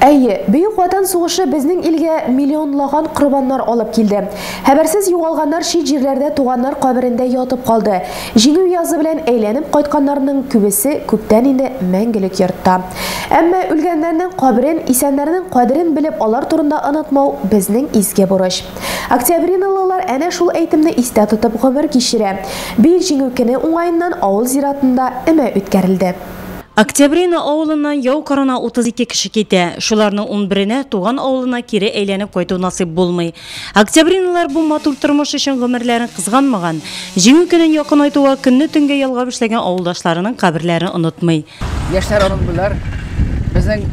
Әйе, Бөек Ватан сугышы безнең илгә миллионлаган корбаннар алып килде. Хәбәрсез югалганнар чит җирләрдә туганнар каберендә ятып калды. Җиңү язы белән әйләнеп кайтканнарның күбесе күптән инде мәңгелек йортта. Әмма үлгәннәрнең каберен, исәннәрнең кадерен белеп алар турында онытмау безнең изге бурыч. Октябринолылар әнә шул әйтемне истә тотып гомер кичерә. Бөек Җиңү көне уңаеннан авыл зиратында өмә үткәрелде. Октябрина авылыннан яу кырына 32 кеше китә. Шуларның унберенә туган авылына кире әйләнеп кайту насыйп булмый. Октябриналар бу матур тормыш өчен гомерләрен кызганмаган, Җиңү көнен якынайтуга көнне төнгә ялгап эшләгән авылдашларының каберләрен онытмый. Яшьләр онытмыйлар. Безнең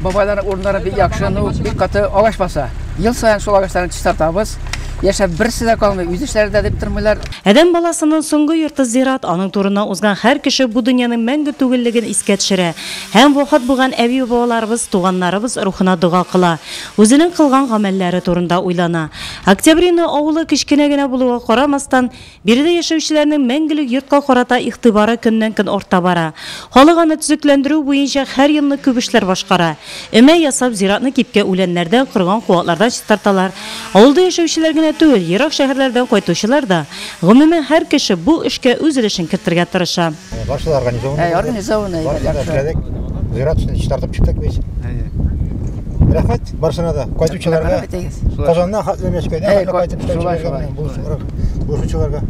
бабайларның урыннары бик яхшы, ну, бик каты агач баса. Ел саен шул агачларны чистартабыз. Яшәп берсе дә калмый, үз эшләре дә дип тормыйлар. Адәм баласының соңгы йорты зират, аның турыннан узган һәр кеше бу дөньяның мәңге түгеллеген искә төшерә һәм вафат булган әби-бабаларыбыз, туганнарыбыз рухына дога кыла, үзенең кылган гамәлләре турында уйлана. Октябрино авылы кечкенә генә булуга карамастан, Биредә яшәүчеләрнең мәңгелек йортка карата игътибары көннән-көн арта бара. Халык аны төзекләндерү буенча һәр елны күп эшләр башкара. Өмә ясап, зиратны кипкән үләннәрдән, корыган куаклардан чистарталар. Авылда яшәүчеләр генә түгел, ерак шәһәрләрдән кайтучылар да, гомумән, һәр кеше бу эшкә үз өлешен кертергә тырыша. Барысы да организованный. Әй, организованный, Барысы да яхшы. эшләдек. Зират чистартып чыктык без. Рәхмәт барысына да. Кайтучыларга. Рәхмәт әйтегез. Казаннан хәтле Мәскәүдән Әй, хәтле кайтып шулай, эшләүчеләргә, шулай. булышучыларга.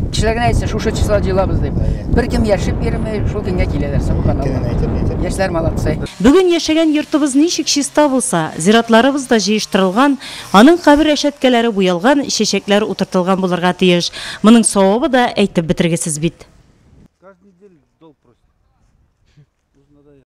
Кешеләр генә әйтсен, шушы числода җыелабыз дип. Беркем яшеп йөрми, шул көнгә киләләр, Көнен әйтеп, әйтеп. Яшьләр молодцы. Бүген яшәгән йортыбыз ничек чиста булса, зиратларыбыз да җыештырылган, аның кабер рәшәткәләре буялган, чәчәкләр утыртылган булырга тиеш. Моның савабы да әйтеп бетергесез бит.